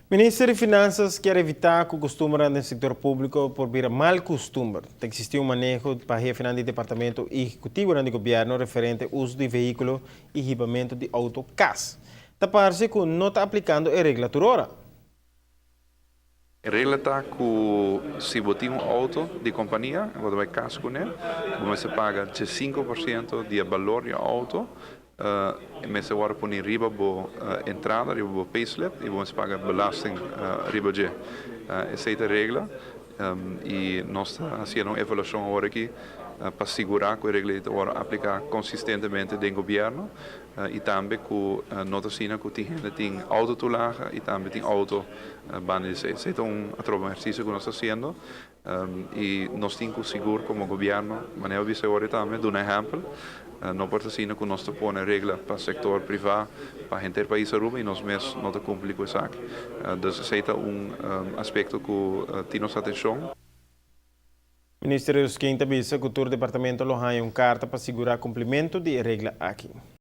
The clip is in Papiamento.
Minister di Finanzas kier evita cu custumber den sector publico por bira mal custumber. Existi un maneho pa hefe di departamento ehecutivo di gobierno referente uso di vehiculo y hibamento di auto cas. Ta parce cu no ta aplicando e regla tur ora. E regla ta cu si bo tin un auto di compania, bo bay cas cu ne, bo paga 5% di balor di auto, mester wordo poni riba bo entrada, riba bo payslip, y bo paga belasting riba dje. Esey ta e regla y nos ta haciendo un evaluacion awor aki pa sigura cu e regla ta aplica consistentemente den gobierno y tambe cu no ta asina cu tin hende tin autotoelage y tambe tin auto banda di esey. Esey ta un otro ehercicio cu nos ta haciendo y nos tin cu sigura como gobierno, manera mi a bisa awor tambe, duna ehempel. No por asina cu nos pone regla pa sector priva, pa henter pais Aruba y nos mes no ta cumpli cu esaki. Dus esey ta un aspecto cu tin nos atencion. Minister Rusquin ta bisa cu tur departamento lo haya un carta pa sigura cumplimento di e regla aki.